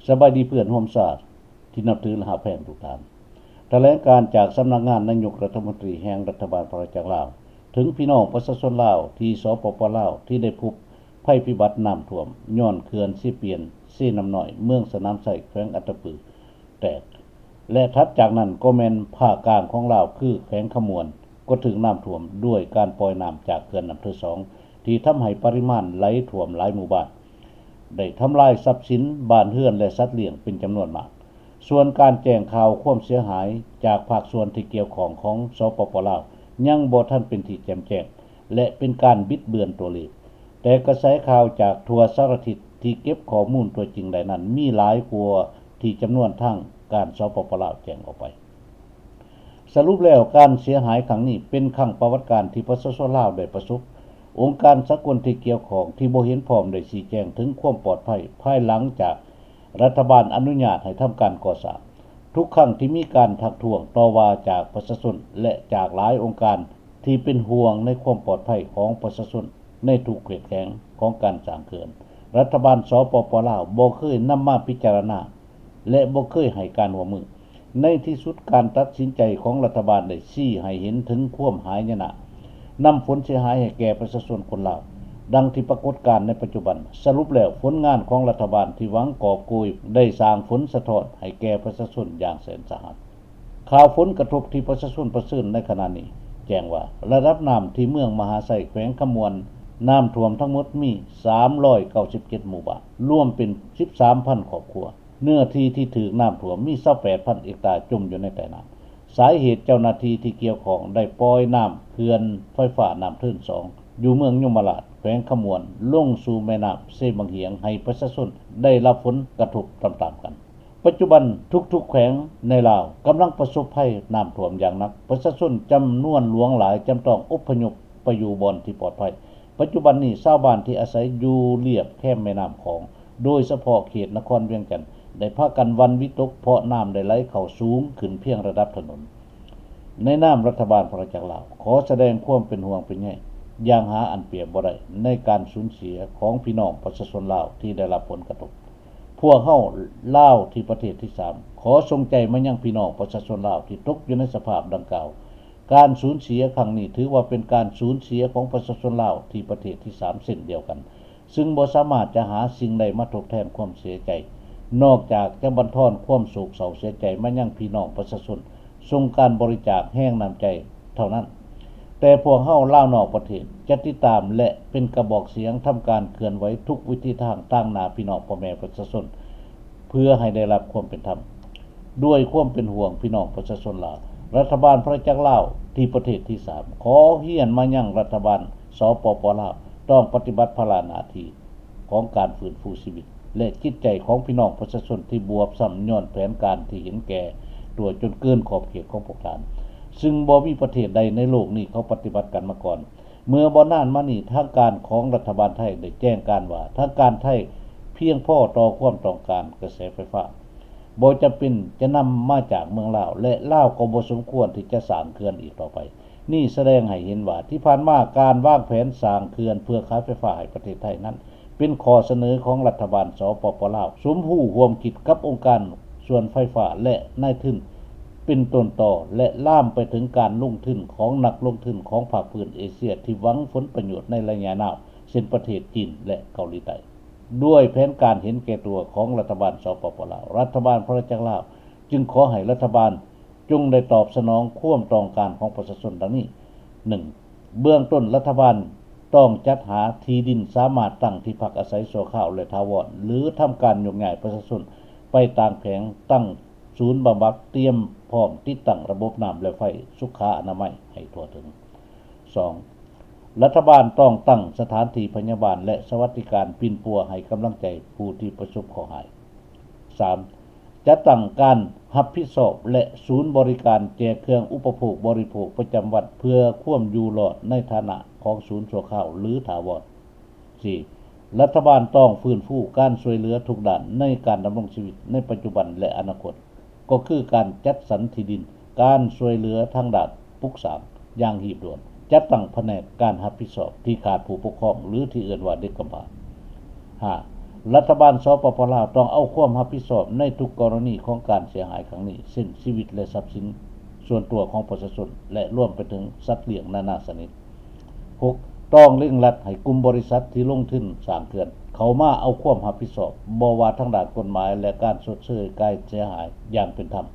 ສະບາຍດີເພື່ອນຮ່ວມຊາດທີ່ນັບຖື ແລະ ຮັກແພງທຸກທ່ານ. ຖະແຫຼງການຈາກສຳນັກງານນາຍົກລັດຖະມົນຕີແຫ່ງລັດຖະບານພະລາຊະອານາຈັກລາວ ເຖິງພີ່ນ້ອງປະຊາຊົນລາວທີ່ ສປປ ລາວ ທີ່ໄດ້ພົບໄພພິບັດນ້ຳຖ້ວມຍ້ອນເຂື່ອນເຊປຽນ ເຊນ້ຳນ້ອຍ ເມືອງສະໜາມໄຊ ແຂວງອັດຕະປືແຕກ ແລະ ຖັດຈາກນັ້ນກໍແມ່ນພາກກາງຂອງລາວ ຄືແຂວງຄຳມ່ວນ ກໍຖືກນ້ຳຖ້ວມດ້ວຍການປ່ອຍນ້ຳຈາກເຂື່ອນນ້ຳເທີສອງ ທີ່ທຳໃຫ້ປະລິມານໄຫຼຖ້ວມຫຼາຍໝູ່ບ້ານ ໄດ້ທຳລາຍຊັບສິນບ້ານເຮືອນ ແລະ ສັດລ້ຽງເປັນຈຳນວນມາກ. ສ່ວນການແຈ້ງຂ່າວຄວາມເສຍຫາຍຈາກພາກສ່ວນທີ່ກ່ຽວຂ້ອງຂອງ ສປປ ລາວ ຍັງບໍ່ທັນເປັນທີ່ແຈ່ມແຈ້ງ ແລະ ເປັນການບິດເບືອນຕົວເລກ. ແຕ່ກະແສຂ່າວຈາກທົ່ວສາລະທິດທີ່ເກັບຂໍ້ມູນຕົວຈິງໄດ້ນັ້ນ ມີຫຼາຍກວ່າທີ່ຈຳນວນທາງການ ສປປ ລາວ ແຈ້ງອອກໄປ. ສະຫຼຸບແລ້ວ, ການເສຍຫາຍຄັ້ງນີ້ເປັນຄັ້ງປະຫວັດການທີ່ປະຊາຊົນລາວໄດ້ປະສົບ. ອົງການສາກົນທີ່ກ່ຽວຂ້ອງທີ່ບໍ່ເຫັນພ້ອມໄດ້ຊີ້ແຈງເຖິງຄວາມປອດໄພ ພາຍຫຼັງຈາກລັດຖະບານອະນຸຍາດໃຫ້ທຳການກໍ່ສ້າງ. ທຸກຄັ້ງທີ່ມີການທັກທ້ວງຕໍ່ວ່າຈາກປະຊາຊົນ ແລະ ຈາກຫຼາຍອົງການທີ່ເປັນຫ່ວງໃນຄວາມປອດໄພຂອງປະຊາຊົນໃນທຸກເຂດແຂວງຂອງການສ້າງເຂື່ອນ, ລັດຖະບານ ສປປ ລາວ ບໍ່ເຄີຍນຳມາພິຈາລະນາ ແລະ ບໍ່ເຄີຍໃຫ້ການຮ່ວມມື. ໃນທີ່ສຸດ, ການຕັດສິນໃຈຂອງລັດຖະບານໄດ້ຊີ້ໃຫ້ເຫັນເຖິງຄວາມຫາຍະນະ, ນຳຜົນເສຍຫາຍໃຫ້ແກ່ປະຊາຊົນຄົນລາວ, ດັ່ງທີ່ປາກົດການໃນປັດຈຸບັນ. ສະຫຼຸບແລ້ວ, ຜົນງານຂອງລັດຖະບານທີ່ຫວັງກອບໂກຍ ໄດ້ສ້າງຜົນສະທ້ອນໃຫ້ແກ່ປະຊາຊົນຢ່າງແສນສາຫັດ. ຂ່າວຜົນກະທົບທີ່ປະຊາຊົນປະເຊີນໃນຂະນະນີ້ແຈ້ງວ່າ ລະດັບນ້ຳທີ່ເມືອງມະຫາໄຊ ແຂວງຄຳມ່ວນ ນ້ຳຖ້ວມທັງໝົດມີສາມຮ້ອຍເກົ້າສິບເຈັດໝູ່ບ້ານ, ລວມເປັນສິບສາມພັນຄອບຄົວ. ເນື້ອທີ່ທີ່ຖືກນ້ຳຖ້ວມມີຊາວແປດພັນເຮັກຕາຈົມຢູ່ໃນໃຕ້ນ້ຳ. ສາເຫດເຈົ້າໜ້າທີ່ທີ່ກ່ຽວຂ້ອງໄດ້ປ່ອຍນ້ຳເຂື່ອນໄຟຟ້ານ້ຳເທີນສອງ ຢູ່ເມືອງຍົມມະລາດ ແຂວງຄຳມ່ວນ ລົງສູ່ແມ່ນ້ຳເຊບັ້ງຫຽງ ໃຫ້ປະຊາຊົນໄດ້ຮັບຜົນກະທົບຕາມໆກັນ. ປັດຈຸບັນທຸກໆແຂວງໃນລາວກຳລັງປະສົບໄພນ້ຳຖ້ວມຢ່າງໜັກ. ປະຊາຊົນຈຳນວນຫຼວງຫຼາຍຈຳຕ້ອງອົບພະຍົບໄປຢູ່ບ່ອນທີ່ປອດໄພ. ປັດຈຸບັນນີ້ຊາວບ້ານທີ່ອາໄສຢູ່ລຽບແຄມແມ່ນ້ຳຂອງ ໂດຍສະເພາະເຂດນະຄອນວຽງຈັນ ໄດ້ພາກັນຫວັ່ນວິຕົກ ເພາະນ້ຳໄດ້ໄຫຼເຂົ້າສູງຂຶ້ນພຽງລະດັບຖະໜົນ. ໃນນາມລັດຖະບານພະລາຊະອານາຈັກລາວ ຂໍສະແດງຄວາມເປັນຫ່ວງເປັນໃຍຢ່າງຫາອັນປຽບບໍ່ໄດ້ ໃນການສູນເສຍຂອງພີ່ນ້ອງປະຊາຊົນລາວທີ່ໄດ້ຮັບຜົນກະທົບ. ພວກເຮົາລາວທີ່ປະເທດທີສາມ ຂໍສົ່ງໃຈມາຍັງພີ່ນ້ອງປະຊາຊົນລາວທີ່ຕົກຢູ່ໃນສະພາບດັ່ງກ່າວ. ການສູນເສຍຄັ້ງນີ້ຖືວ່າເປັນການສູນເສຍຂອງປະຊາຊົນລາວທີ່ປະເທດທີສາມເຊັ່ນດຽວກັນ, ຊຶ່ງບໍ່ສາມາດຈະຫາສິ່ງໃດມາທົດແທນຄວາມເສຍໃຈ ນອກຈາກຈະບັນທອນຄວາມໂສກເສົ້າເສຍໃຈມາຍັງພີ່ນ້ອງປະຊາຊົນ ສົ່ງການບໍລິຈາກແຮງນ້ຳໃຈເທົ່ານັ້ນ. ແຕ່ພວກເຮົາລາວນອກປະເທດຈະຕິດຕາມ ແລະ ເປັນກະບອກສຽງທຳການເຄື່ອນໄຫວທຸກວິທີທາງຕາງໜ້າພີ່ນ້ອງພໍ່ແມ່ປະຊາຊົນ ເພື່ອໃຫ້ໄດ້ຮັບຄວາມເປັນທຳ. ດ້ວຍຄວາມເປັນຫ່ວງພີ່ນ້ອງປະຊາຊົນລາວ, ລັດຖະບານພະລາຊະອານາຈັກລາວທີ່ປະເທດທີສາມ ຂໍຮຽນມາຍັງລັດຖະບານ ສປປ ລາວ ຕ້ອງປະຕິບັດພາລະໜ້າທີ່ຂອງການຟື້ນຟູຊີວິດ ແລະ ຈິດໃຈຂອງພີ່ນ້ອງປະຊາຊົນທີ່ບວບຊ້ຳຍ້ອນແຜນການທີ່ເຫັນແກ່ຕົວຈົນເກີນຂອບເຂດຂອງພວກທ່ານ, ຊຶ່ງບໍ່ມີປະເທດໃດໃນໂລກນີ້ເຂົາປະຕິບັດກັນມາກ່ອນ. ເມື່ອບໍ່ນານມານີ້, ທາງການຂອງລັດຖະບານໄທໄດ້ແຈ້ງການວ່າ ທາງການໄທພຽງພໍຕໍ່ຄວາມຕ້ອງການກະແສໄຟຟ້າ, ບໍ່ຈຳເປັນຈະນຳມາຈາກເມືອງລາວ ແລະ ລາວກໍບໍ່ສົມຄວນທີ່ຈະສ້າງເຂື່ອນອີກຕໍ່ໄປ. ນີ້ສະແດງໃຫ້ເຫັນວ່າ ທີ່ຜ່ານມາການວາງແຜນສ້າງເຂື່ອນເພື່ອຂາຍໄຟຟ້າໃຫ້ປະເທດໄທນັ້ນ ເປັນຂໍ້ສະເໜີຂອງລັດຖະບານ ສປປ ລາວ ສົມຮູ້ຮ່ວມຄິດກັບອົງການສ່ວນໄຟຟ້າ ແລະ ນາຍທຶນເປັນຕົ້ນຕໍ ແລະ ລາມໄປເຖິງການລົງທຶນຂອງນັກລົງທຶນຂອງພາກພື້ນເອເຊຍທີ່ຫວັງຜົນປະໂຫຍດໃນໄລຍະຍາວ ເຊັ່ນ ປະເທດຈີນ ແລະ ເກົາຫຼີໃຕ້. ດ້ວຍແຜນການເຫັນແກ່ຕົວຂອງລັດຖະບານ ສປປ ລາວ, ລັດຖະບານພະລາຊະອານາຈັກລາວຈຶ່ງຂໍໃຫ້ລັດຖະບານ ຈົ່ງໄດ້ຕອບສະໜອງຄວາມຕ້ອງການຂອງປະຊາຊົນດັ່ງນີ້. ໜຶ່ງ, ເບື້ອງຕົ້ນລັດຖະບານຕ້ອງຈັດຫາທີ່ດິນສາມາດຕັ້ງທີ່ພັກອາໄສຊົ່ວຄາວ ແລະ ຖາວອນ ຫຼື ທຳການໂຍກຍ້າຍປະຊາຊົນໄປຕ່າງແຂວງ, ຕັ້ງສູນບຳບັດ, ຕຽມພ້ອມຕິດຕັ້ງລະບົບນ້ຳ ແລະ ໄຟສຸຂາອະນາໄມໃຫ້ທົ່ວເຖິງ. ສອງ, ລັດຖະບານຕ້ອງຕັ້ງສະຖານທີ່ພະຍາບານ ແລະ ສະຫວັດດີການປິ່ນປົວໃຫ້ກຳລັງໃຈຜູ້ທີ່ປະສົບເຄາະຮ້າຍ. ສາມ, ຈັດຕັ້ງການຮັບຜິດຊອບ ແລະ ສູນບໍລິການແຈກເຄື່ອງອຸປະໂພກບໍລິໂພກປະຈຳວັນ ເພື່ອຄວາມຢູ່ລອດໃນຖານະຂອງສູນຊົ່ວຄາວ ຫຼື ຖາວອນ. ສີ່, ລັດຖະບານຕ້ອງຟື້ນຟູການຊ່ວຍເຫຼືອທຸກດ້ານໃນການດຳລົງຊີວິດໃນປັດຈຸບັນ ແລະ ອະນາຄົດ, ກໍຄືການຈັດສັນທີ່ດິນ, ການຊ່ວຍເຫຼືອທາງດ້ານປຸກສ້າງຢ່າງຮີບດ່ວນ, ຈັດຕັ້ງພະແນກການຮັບຜິດຊອບທີ່ຂາດຜູ້ປົກຄອງ ຫຼື ທີ່ເອີ້ນວ່າເດັກກຳພ້າ. ຫ້າ, ລັດຖະບານ ສປປ ລາວ ຕ້ອງເອົາຄວາມຮັບຜິດຊອບໃນທຸກກໍລະນີຂອງການເສຍຫາຍຄັ້ງນີ້ ເຊັ່ນ ຊີວິດ ແລະ ຊັບສິນສ່ວນຕົວຂອງປະຊາຊົນ ແລະ ລວມໄປເຖິງສັດລ້ຽງນານາຊະນິດ. ຫົກ, ຕ້ອງເລັ່ງລັດໃຫ້ກຸ່ມບໍລິສັດທີ່ລົງທຶນສ້າງເຂື່ອນເຂົ້າມາເອົາຄວາມຮັບຜິດຊອບ, ບໍ່ວ່າທາງດ້ານກົດໝາຍ ແລະ ການຊົດເຊີຍການເສຍຫາຍຢ່າງເປັນທຳ,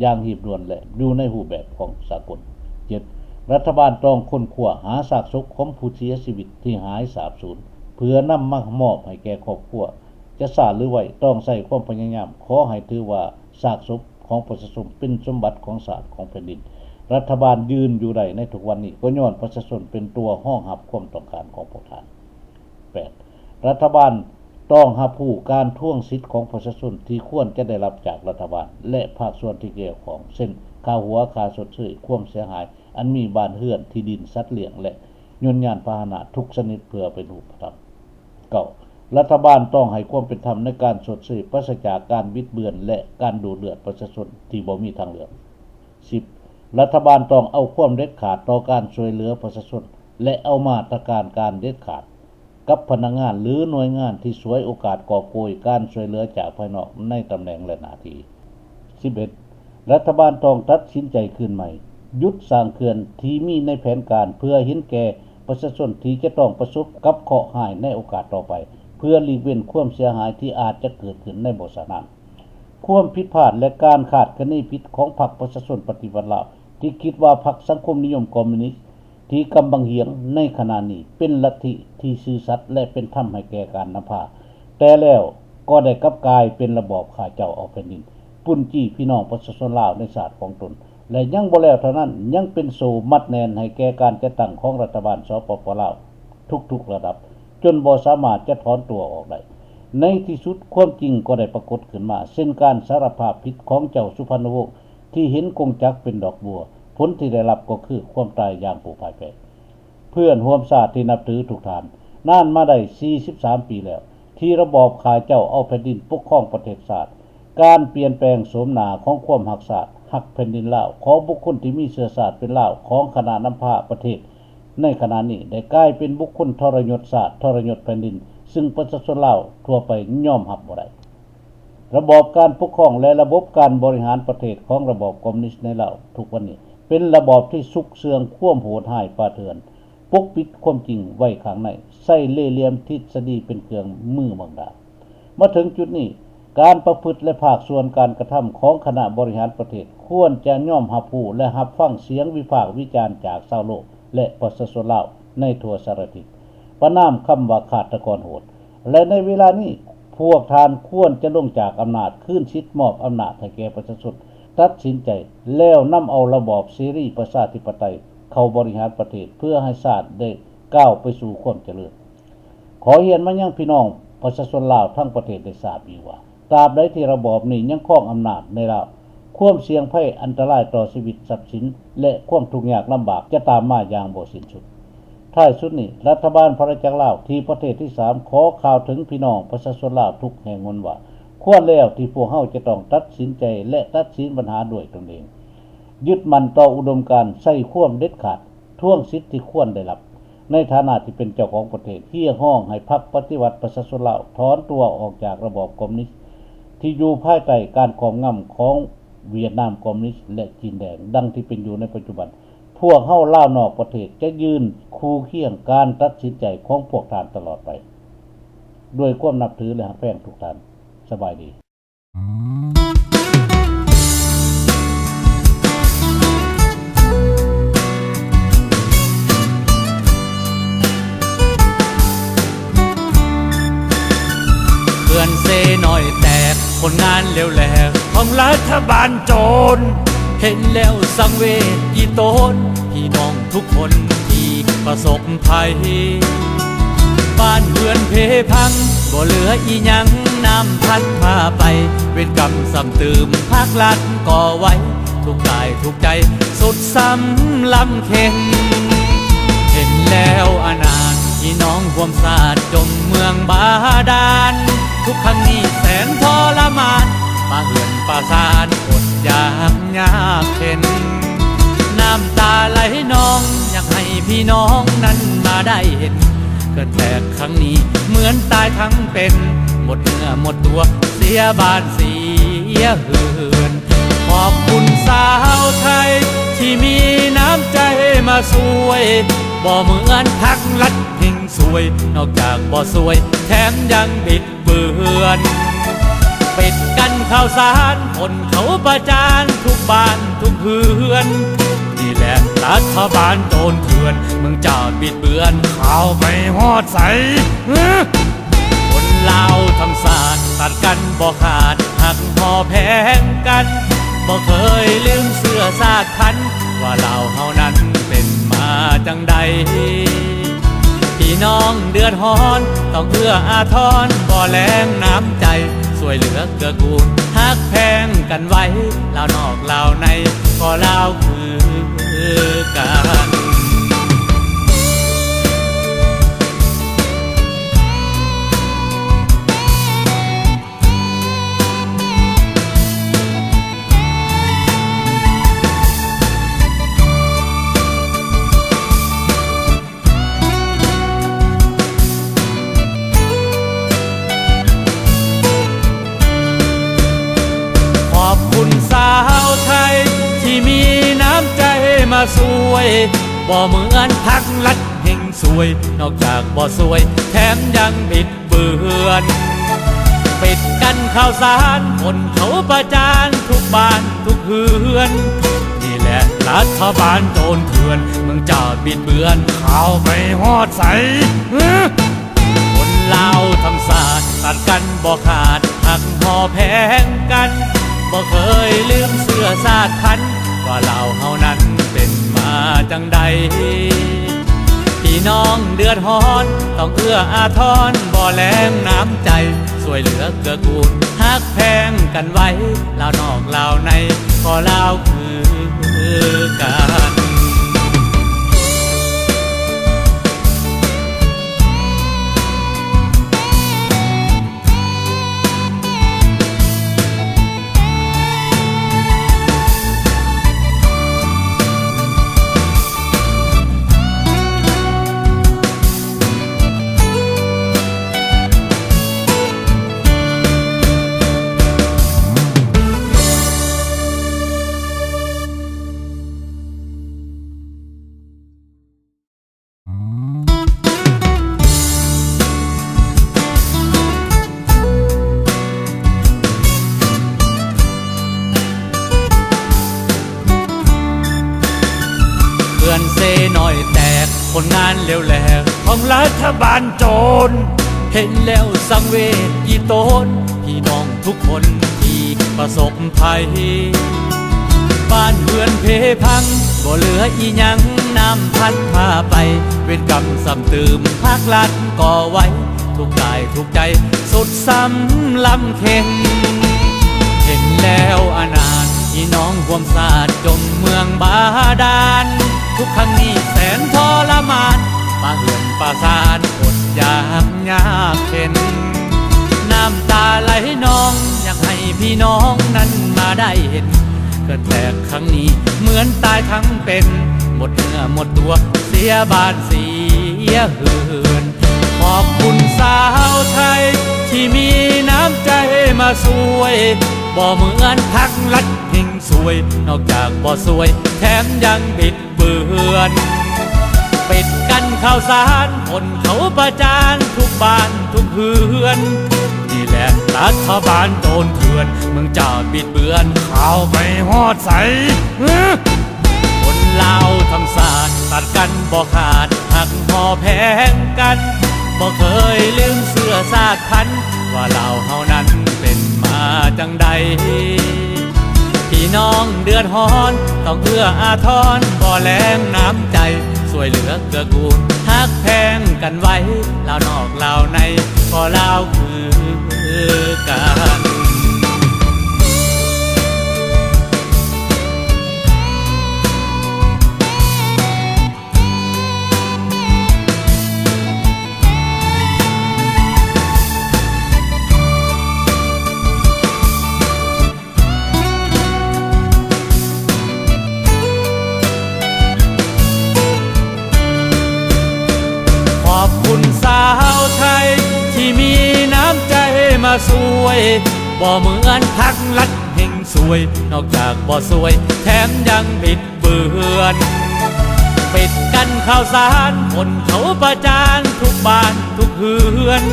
ຢ່າງຮີບດ່ວນ ແລະ ຢູ່ໃນຮູບແບບຂອງສາກົນ. ເຈັດ, ລັດຖະບານຕ້ອງຄົ້ນຄວ້າຫາຊາກສົບຂອງຜູ້ເສຍຊີວິດທີ່ຫາຍສາບສູນ ເພື່ອນຳມາມອບໃຫ້ແກ່ຄອບຄົວ. ຈະຊ້າຫຼືໄວ, ຕ້ອງໃຊ້ຄວາມພະຍາຍາມ. ຂໍໃຫ້ຖືວ່າຊາກສົບ ຂອງປະຊາຊົນເປັນສົມບັດຂອງຊາດ, ຂອງແຜ່ນດິນ. ລັດຖະບານຢືນຢູ່ໄດ້ໃນທຸກວັນນີ້ ກໍຍ້ອນປະຊາຊົນເປັນຕົວຮອງຮັບຄວາມຕ້ອງການຂອງພວກທ່ານ. ແປດ, ລັດຖະບານຕ້ອງຮັບຮູ້ການທວງສິດຂອງປະຊາຊົນທີ່ຄວນຈະໄດ້ຮັບຈາກລັດຖະບານ ແລະ ພາກສ່ວນທີ່ກ່ຽວຂ້ອງ ເຊັ່ນ ຄ່າຫົວ, ຄ່າຊົດເຊີຍຄວາມເສຍຫາຍອັນມີບ້ານເຮືອນ, ທີ່ດິນ, ສັດລ້ຽງ ແລະ ຍົນຍານພາຫະນະທຸກຊະນິດເພື່ອເປັນຮູບປະທຳ. ເກົ້າ, ລັດຖະບານຕ້ອງໃຫ້ຄວາມເປັນທຳໃນການຊົດເຊີຍ ປາສະຈາກການບິດເບືອນ ແລະ ການດູດເລືອດປະຊາຊົນທີ່ບໍ່ມີທາງເລືອກ. ສິບ, ລັດຖະບານຕ້ອງເອົາຄວາມເດັດຂາດຕໍ່ການຊ່ວຍເຫຼືອປະຊາຊົນ ແລະ ເອົາມາດຕະການການເດັດຂາດກັບພະນັກງານ ຫຼື ໜ່ວຍງານທີ່ສວຍໂອກາດກອບໂກຍການຊ່ວຍເຫຼືອຈາກພາຍນອກໃນຕຳແໜ່ງ ແລະ ໜ້າທີ່. ສິບເອັດ, ລັດຖະບານຕ້ອງຕັດສິນໃຈຄືນໃໝ່, ຢຸດສ້າງເຂື່ອນທີ່ມີໃນແຜນການເພື່ອເຫັນແກ່ປະຊາຊົນທີ່ຈະຕ້ອງປະສົບກັບເຄາະຮ້າຍໃນໂອກາດຕໍ່ໄປ, ເພື່ອຫຼີກເວັ້ນຄວາມເສຍຫາຍທີ່ອາດຈະເກີດຂຶ້ນໃນບໍ່ຊ້ານານ. ຄວາມຜິດພາດ ແລະ ການຄາດຄະເນຜິດຂອງພັກປະຊາຊົນປະຕິວັດລາວ ທີ່ຄິດວ່າພັກສັງຄົມນິຍົມຄອມມິວນິດ ທີ່ກຳບັງຫຽງໃນຂະນະນີ້ເປັນລັດທິທີ່ຊື່ສັດ ແລະ ເປັນທຳໃຫ້ແກ່ການນຳພາ, ແຕ່ແລ້ວກໍໄດ້ກັບກາຍເປັນລະບອບຂ້າເຈົ້າເອົາແຜ່ນດິນ, ປຸ້ນຈີ້ພີ່ນ້ອງປະຊາຊົນລາວໃນຊາດຂອງຕົນ, ແລະ ຍັງບໍ່ແລ້ວເທົ່ານັ້ນ, ຍັງເປັນໂສ້ມັດແໜ້ນໃຫ້ແກ່ການຈັດຕັ້ງຂອງລັດຖະບານ ສປປ ລາວ ທຸກໆລະດັບ, ຈົນບໍ່ສາມາດຈະຖອນຕົວອອກໄດ້. ໃນທີ່ສຸດ, ຄວາມຈິງກໍໄດ້ປາກົດຂຶ້ນມາ, ເຊັ່ນການສາລະພາບຜິດຂອງເຈົ້າສຸພັນນະວົງ ທີ່ເຫັນກົງຈັກເປັນດອກບົວ, ຜົນທີ່ໄດ້ຮັບກໍຄືຄວາມຕາຍຢ່າງປູພາຍແປກ. ເພື່ອນຮ່ວມຊາດທີ່ນັບຖືທຸກທ່ານ, ນານມາໄດ້ສີ່ສິບສາມປີແລ້ວ ທີ່ລະບອບຂ້າເຈົ້າເອົາແຜ່ນດິນປົກຄອງປະເທດຊາດ. ການປ່ຽນແປງໂສມໜ້າຂອງຄວາມຮັກຊາດ, ຮັກແຜ່ນດິນລາວ ຂອງບຸກຄົນທີ່ມີເຊື້ອຊາດເປັນລາວຂອງຄະນະນຳພາປະເທດໃນຂະນະນີ້ ໄດ້ກາຍເປັນບຸກຄົນທໍລະຍົດຊາດ, ທໍລະຍົດແຜ່ນດິນ, ຊຶ່ງປະຊາຊົນລາວທົ່ວໄປຍອມຮັບບໍ່ໄດ້. ລະບອບການປົກຄອງ ແລະ ລະບົບການບໍລິຫານປະເທດຂອງລະບອບຄອມມິວນິດໃນລາວທຸກວັນນີ້ ເປັນລະບອບທີ່ຊຸກເຊື່ອງຄວາມໂຫດຮ້າຍປ່າເຖື່ອນ, ປົກປິດຄວາມຈິງໄວ້ຂ້າງໃນ, ໃຊ້ເລ່ຫຼ່ຽມທິດສະດີເປັນເຄື່ອງມືບັງດາ. ມາເຖິງຈຸດນີ້, ການປະພຶດ ແລະ ພາກສ່ວນການກະທຳຂອງຄະນະບໍລິຫານປະເທດ ຄວນຈະຍອມຮັບຮູ້ ແລະ ຮັບຟັງສຽງວິພາກວິຈານຈາກຊາວໂລກ ແລະ ປະຊາຊົນລາວໃນທົ່ວສາລະທິດ ປະນາມຄຳວ່າຄາດຕະກອນໂຫດ. ແລະ ໃນເວລານີ້, ພວກທ່ານຄວນຈະລົງຈາກອຳນາດ, ຄືນສິດມອບອຳນາດໃຫ້ແກ່ປະຊາຊົນຕັດສິນໃຈ, ແລ້ວນຳເອົາລະບອບເສລີປະຊາທິປະໄຕເຂົ້າບໍລິຫານປະເທດ ເພື່ອໃຫ້ຊາດໄດ້ກ້າວໄປສູ່ຄວາມຈະເລີນ. ຂໍຮຽນມາຍັງພີ່ນ້ອງປະຊາຊົນລາວທັງປະເທດໄດ້ຊາບອີກວ່າ, ຕາບໃດທີ່ລະບອບນີ້ຍັງຄອງອຳນາດໃນລາວ, ຄວາມສ່ຽງໄພອັນຕະລາຍຕໍ່ຊີວິດ, ຊັບສິນ ແລະ ຄວາມທຸກຍາກລຳບາກຈະຕາມມາຢ່າງບໍ່ສິ້ນສຸດ. ທ້າຍສຸດນີ້, ລັດຖະບານພະນາຈັກລາວທີ່ປະເທດທີສາມ ຂໍກ່າວເຖິງພີ່ນ້ອງປະຊາຊົນລາວທຸກແຫ່ງຫົນວ່າ, ຄວນແລ້ວທີ່ພວກເຮົາຈະຕ້ອງຕັດສິນໃຈ ແລະ ຕັດສິນບັນຫາດ້ວຍຕົນເອງ, ຍຶດໝັ້ນຕໍ່ອຸດົມການ, ໃຊ້ຄວາມເດັດຂາດ, ທວງສິດທີ່ຄວນໄດ້ຮັບ. ໃນຖານະທີ່ເປັນເຈົ້າຂອງປະເທດ, ຮຽກຮ້ອງໃຫ້ພັກປະຕິວັດປະຊາຊົນລາວຖອນຕົວອອກຈາກລະບອບຄອມມິວນິດທີ່ຢູ່ພາຍໃຕ້ການຄອບງຳຂອງຫວຽດນາມຄອມມິວນິດ ແລະ ຈີນແດງ ດັ່ງທີ່ເປັນຢູ່ໃນປັດຈຸບັນ. ພວກເຮົາລາວນອກປະເທດຈະຢືນຄູ່ຄຽງການຕັດສິນໃຈຂອງພວກທ່ານຕະຫຼອດໄປ. ດ້ວຍຄວາມນັບຖື ແລະ ຮັກແພງທຸກທ່ານ. ສະບາຍດີ. ເຂື່ອນເຊນ້ອຍແຕກ, ຜົນງານເຫຼວແຫຼກຂອງລັດຖະບານໂຈນ, ເຫັນແລ້ວສັງເວດອີ່ຕົນ ພີ່ນ້ອງທຸກຄົນທີ່ປະສົບໄພ. ບ້ານເຮືອນເພພັງ, ບໍ່ເຫຼືອອີ່ຫຍັງ, ນ້ຳພັດພາໄປ, ເວນກຳຊ້ຳຕື່ມ, ພາກລັດກໍໄວ, ທຸກກາຍທຸກໃຈ ສຸດຊ້ຳລຳເຄັງ. ເຫັນແລ້ວອະນາດ ພີ່ນ້ອງຮ່ວມຊາດ ຈົມເມືອງບາດານ, ທຸກຄັ້ງນີ້ແສນທໍລະມານ, ປະເຮືອນປະຊານ ອົດຢາກຍາກເຂັນ, ນ້ຳຕາໄຫຼນອງ ຢາກໃຫ້ພີ່ນ້ອງນັ້ນມາໄດ້ເຫັນ. ເກີດແຕກຄັ້ງນີ້ ເໝືອນຕາຍທັງເປັນ, ໝົດເນື້ອໝົດຕົວ ເສຍບ້ານເສຍເຮືອນ. ຂອບຄຸນຊາວໄທທີ່ມີນ້ຳໃຈມາຊ່ວຍ, ບໍ່ເໝືອນພັກລັດເຮັງຊວຍ, ນອກຈາກບໍ່ຊ່ວຍ ແຖມຍັງບິດເບືອນ. ປິດກັ້ນເຂົ້າສານ ຂົນເຂົ້າປະຈານທຸກບ້ານທຸກເຮືອນ. ນີ້ແຫຼະລັດຖະບານໂຈນເຖື່ອນ, ມຶງຈະບິດເບືອນ ເຂົ້າໄປຮອດໃສ? ຄົນລາວທັງຊາດ ຕັດກັນບໍ່ຂາດ ຮັກຫໍ່ແພງກັນ ບໍ່ເຄີຍລືມເຊື້ອຊາດພັນ ວ່າລາວເຮົານັ້ນເປັນມາຈັ່ງໃດ. ພີ່ນ້ອງເດືອດຮ້ອນ ຕ້ອງເອື້ອອາທອນ ບໍ່ແລງນ້ຳໃຈ ຊ່ວຍເຫຼືອເກື້ອກູນ ຮັກແພງກັນໄວ້ ລາວນອກລາວໃນ ກໍລາວຄືກັນ. ຂອບຄຸນຊາວໄທທີ່ມີນ້ຳໃຈມາຊ່ວຍ, ບໍ່ເໝືອນພັກລັດເຮັງຊວຍ, ນອກຈາກບໍ່ຊ່ວຍ ແຖມຍັງບິດເບືອນ. ປິດກັ້ນເຂົ້າສານ ຂົນເຂົ້າປະຈານທຸກບ້ານທຸກເຮືອນ. ນີ້ແຫຼະລັດຖະບານໂຈນເຖື່ອນ, ມຶງຈະບິດເບືອນ ເຂົ້າໄປຮອດໃສ? ຄົນລາວທັງຊາດ ຕັດກັນບໍ່ຂາດ ຮັກຫໍ່ແພງກັນ ບໍ່ເຄີຍລືມເຊື້ອຊາດພັນ ວ່າລາວເຮົານັ້ນເປັນມາຈັ່ງໃດ. ພີ່ນ້ອງເດືອດຮ້ອນ ຕ້ອງເອື້ອອາທອນ ບໍ່ແລງນ້ຳໃຈ ຊ່ວຍເຫຼືອເກື້ອກູນ ຮັກແພງກັນໄວ້ ລາວນອກລາວໃນ ກໍລາວຄືກັນ. ເຂື່ອນເຊນ້ອຍແຕກ ຜົນງານເຫຼວແຫຼກຂອງລັດຖະບານໂຈນ ເຫັນແລ້ວສັງເວຊອີ່ຕົນ ພີ່ນ້ອງທຸກຄົນທີ່ປະສົບໄພ ບ້ານເຮືອນເພພັງ ບໍ່ເຫຼືອອີ່ຫຍັງ ນ້ຳພັດພາໄປ ເວນກຳຊ້ຳຕື່ມ ພາກລັດກໍໄວ ທຸກກາຍທຸກໃຈ ສຸດຊ້ຳລຳເຄັງ ເຫັນແລ້ວອະນາດ ພີ່ນ້ອງຮ່ວມຊາດ ຈົມເມືອງບາດານ ທຸກຄັ້ງນີ້ແສນທໍລະມານ ປະເຮືອນປະຊານ ອົດຢາກ ຍາກເຂັນ ນ້ຳຕາໄຫຼນອງ ຢາກໃຫ້ພີ່ນ້ອງນັ້ນມາໄດ້ເຫັນ ເກີດແຕກຄັ້ງນີ້ ເໝືອນຕາຍທັງເປັນ ໝົດເນື້ອໝົດຕົວ ເສຍບ້ານເສຍເຮືອນ. ຂອບຄຸນຊາວໄທທີ່ມີນ້ຳໃຈມາຊ່ວຍ ບໍ່ເໝືອນພັກລັດເຮັງຊວຍ ນອກຈາກບໍ່ຊ່ວຍ ແຖມຍັງບິດ ເບືອນ ປິດກັ້ນເຂົ້າສານ ຂົນເຂົ້າປະຈານທຸກບ້ານທຸກເຮືອນ ນີ້ແຫຼະລັດຖະບານໂຈນເຖື່ອນ ມຶງຈະບິດເບືອນ ເຂົ້າໄປຮອດໃສ? ຄົນລາວທັງຊາດ ຕັດກັນບໍ່ຂາດ ຮັກຫໍ່ແພງກັນ ບໍ່ເຄີຍລືມເຊື້ອຊາດພັນ ວ່າລາວເຮົານັ້ນເປັນມາຈັ່ງໃດ? ພີ່ນ້ອງເດືອດຮ້ອນ ຕ້ອງເອື້ອອາທອນ ບໍ່ແລງນ້ຳໃຈ ຊ່ວຍເຫຼືອເກື້ອກູນ ຮັກແພງກັນໄວ້ ລາວນອກລາວໃນ ກໍລາວຄືກັນ. ຂອບຄຸນຊາວໄທທີ່ມີນ້ຳໃຈ ຍ ບໍ່ເໝືອນພັກລັດເຮັງຊວຍ ນອກຈາກບໍ່ຊ່ວຍ ແຖມຍັງບິດເບືອນ ປິດກັ້ນຂ່າວສານ ຄົນເຂົາປະຈານທຸກບ້ານທຸກເຮືອນ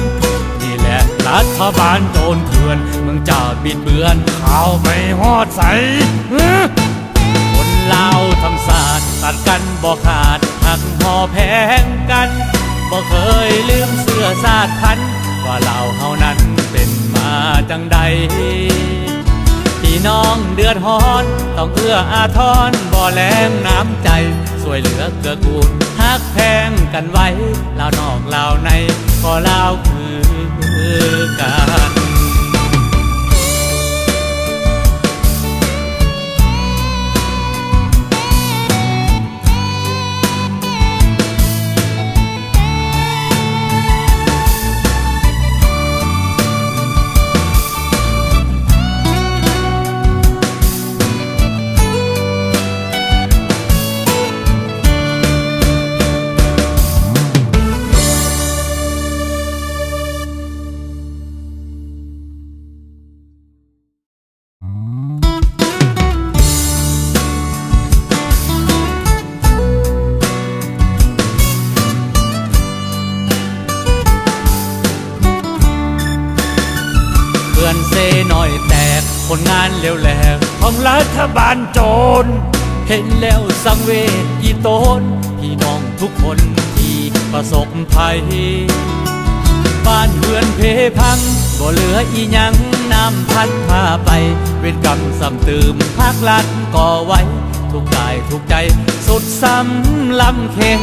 ນີ້ແຫຼະລັດຖະບານໂຈນເຖື່ອນ ມຶງຈະບິດເບືອນຂ່າວໄປຮອດໃສ? ຄົນລາວທັງຊາດ ຕັດກັນບໍ່ຂາດ ຮັກຫໍ່ແພງກັນ ບໍ່ເຄີຍລືມເຊື້ອຊາດພັນ ວ່າລາວເຮົານັ້ນເປັນມາຈັ່ງໃດ? ພີ່ນ້ອງເດືອດຮ້ອນ ຕ້ອງເອື້ອອາທອນ ບໍ່ແລງນ້ຳໃຈ ຊ່ວຍເຫຼືອເກື້ອກູນ ຮັກແພງກັນໄວ້ ລາວນອກລາວໃນ ກໍລາວຄືກັນ. ເຂື່ອນເຊນ້ອຍແຕກ ຜົນງານເຫຼວແຫຼກຂອງລັດຖະບານໂຈນ ເຫັນແລ້ວສັງເວດອີ່ຕົນ ພີ່ນ້ອງທຸກຄົນທີ່ປະສົບໄພ ບ້ານເຮືອນເພພັງ ບໍ່ເຫຼືອອີ່ຫຍັງ ນ້ຳພັດພາໄປ ເວນກຳຊ້ຳຕື່ມ ພາກລັດກໍໄວ ທຸກກາຍທຸກໃຈ ສຸດຊ້ຳລຳເຄັງ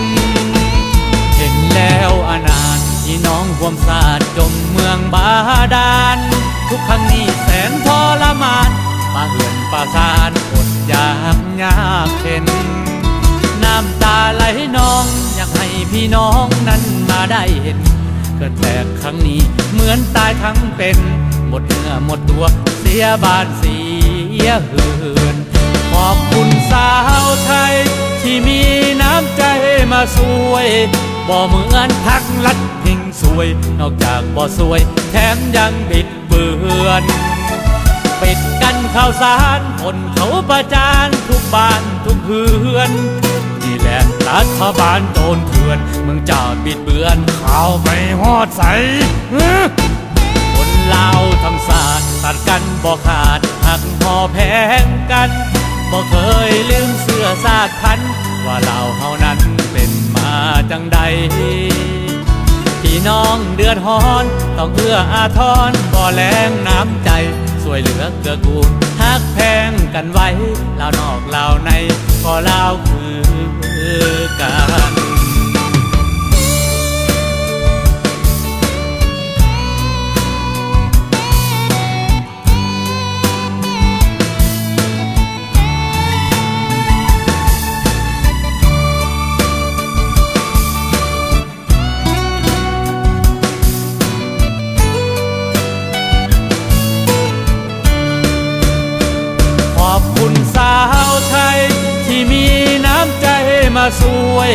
ເຫັນແລ້ວອະນາດ ພີ່ນ້ອງຮ່ວມຊາດ ຈົມເມືອງບາດານ ທຸກຄັ້ງນີ້ແສນທໍລະມານ ປະເຮືອນປະຊານ ອົດຢາກຍາກເຂັນ ນ້ຳຕາໄຫຼນອງ ຢາກໃຫ້ພີ່ນ້ອງນັ້ນມາໄດ້ເຫັນ ເກີດແຕກຄັ້ງນີ້ ເໝືອນຕາຍທັງເປັນ ໝົດເນື້ອໝົດຕົວ ເສຍບ້ານເສຍເຮືອນ ຂອບຄຸນຊາວໄທ ທີ່ມີນ້ຳໃຈມາຊ່ວຍ ບໍ່ເໝືອນພັກລັດເຮັງຊວຍ ນອກຈາກບໍ່ຊ່ວຍ ແຖມຍັງບິດເບືອນ ປິດກັ້ນຂ່າວສານ ຄົນເຂົາປະຈານ ທຸກບ້ານທຸກເຮືອນ ນີ້ແຫຼະລັດຖະບານໂຈນເຖື່ອນ ມຶງຈະບິດເບືອນຂ່າວໄປຮອດໃສ? ຄົນລາວທັງຊາດ ຕັດກັນບໍ່ຂາດ ຮັກຫໍ່ແພງກັນ ບໍ່ເຄີຍລືມເຊື້ອຊາດພັນ ວ່າລາວເຮົານັ້ນເປັນມາຈັ່ງໃດ? ພີ່ນ້ອງເດືອດຮ້ອນ ຕ້ອງເອື້ອອາທອນ ບໍ່ແລງນ້ຳໃຈ ຊ່ວຍເຫຼືອເກື້ອກູນ ຮັກແພງກັນໄວ້ ລາວນອກລາວໃນ ກໍລາວຄືກັນ. ຂອບຄຸນຊາວໄທ ທີ່ມີນ້ຳໃຈມາຊ່ວຍ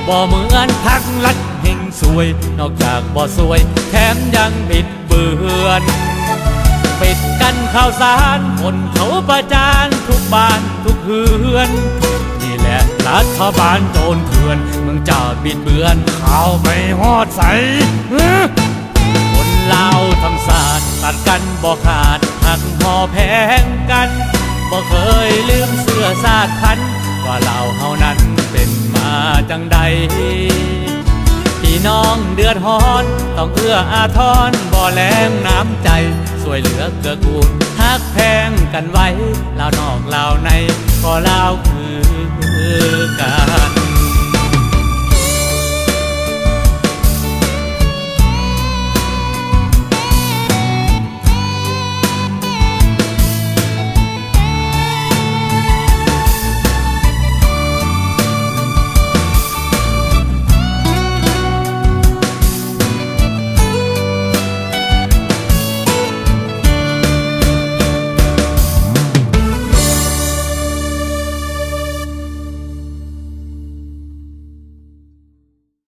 ບໍ່ເໝືອນພັກລັດເຮັງຊວຍ ນອກຈາກບໍ່ຊ່ວຍ ແຖມຍັງບິດ ເບືອນ ປິດກັ້ນຂ່າວສານ ຄົນເຂົາປະຈານ ທຸກບ້ານທຸກເຮືອນ ນີ້ແຫຼະລັດຖະບານໂຈນເຖື່ອນ ມຶງຈະບິດເບືອນຂ່າວໄປຮອດໃສ? ຄົນລາວທັງຊາດ ຕັດກັນບໍ່ຂາດ ຮັກຫໍ່ແພງກັນ ບໍ່ເຄີຍລືມເຊື້ອຊາດພັນ ວ່າລາວເຮົານັ້ນເປັນມາຈັ່ງໃດ? ພີ່ນ້ອງເດືອດຮ້ອນ ຕ້ອງເອື້ອອາທອນ ບໍ່ແລງນ້ຳໃຈ ຊ່ວຍເຫຼືອເກື້ອກູນ ຮັກແພງກັນໄວ້ ລາວນອກລາວໃນ ກໍລາວຄືກັນ.